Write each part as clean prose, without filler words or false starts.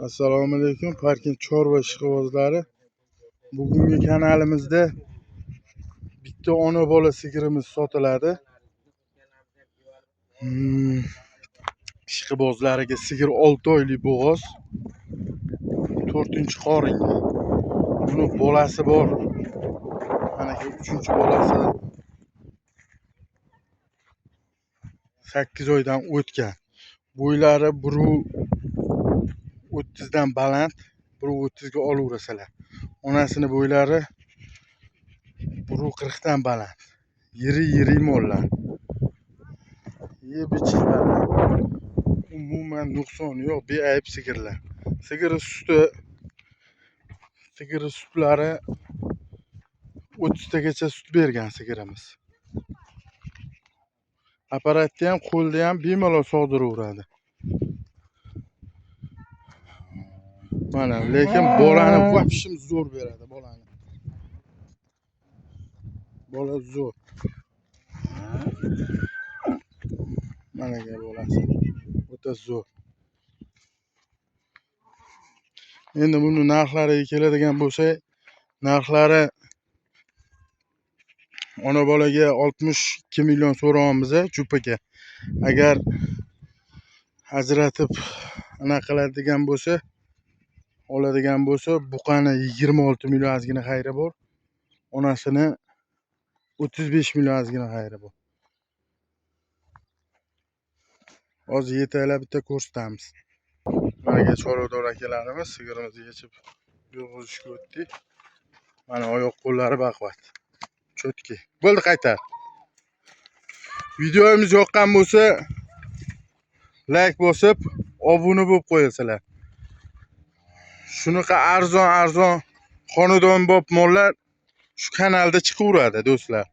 Assalomu alaykum, Parkent chorva ishqibozlari. Bugungi kanalimizda bitta ona bola sigirimiz sotiladi. Ishqibozlariga sigir 6 oylik bo'g'oz, 4-qoringa. Buni bolasi bor. Mana shu 3-bolasi 8 oydan o'tgan. Bo'ylari 1.30 dan baland, 1.30 ga olaverasalar. Onasini bo'ylari 1.40 dan baland. Yiri-yiri mollar. Yeb ichishlar. Umuman nuqsoni yo'q, beayb sigirlar. Sigiri suti, sigiri sutlari 30 tagacha sut bergan sigirimiz. Apparatda ham, qo'lda ham bemalol sog'diraveradi. Mana, lekin bolani vobshim zo'r beradi bolani. Bola zo'r. Mana bolasi o'ta zo'r. Endi buni narxlariga keladigan bo'lsak, narxlari ona bolaga 62 million so'rayapmiz jupaga. Agar ajratib ana qiladigan bo'lsa, oladigan bo'lsa, buqani 26 million ozgina xayri bor. Onasini 35 million ozgina xayri bor. Hozir yetaklab bitta ko'rsatamiz. Mana chorvador akalarimiz sigirimizni yechib yurg'izishga o'tdik. Mana oyoq qo'llari baquvvat. Cho'tki. Bo'ldi, qaytar. Videomiz yoqqan bo'lsa, like bosib, obuna bo'lib qo'yasizlar. Shunaqa arzon xonadonbop mollar shu kanalda chiqaveradi do'stlar.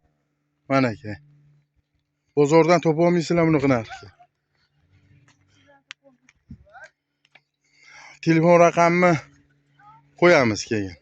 Mana aka. Bozordan topa olmaysizlar bunaqa narxga. Telefon raqamini qo'yamiz keyin.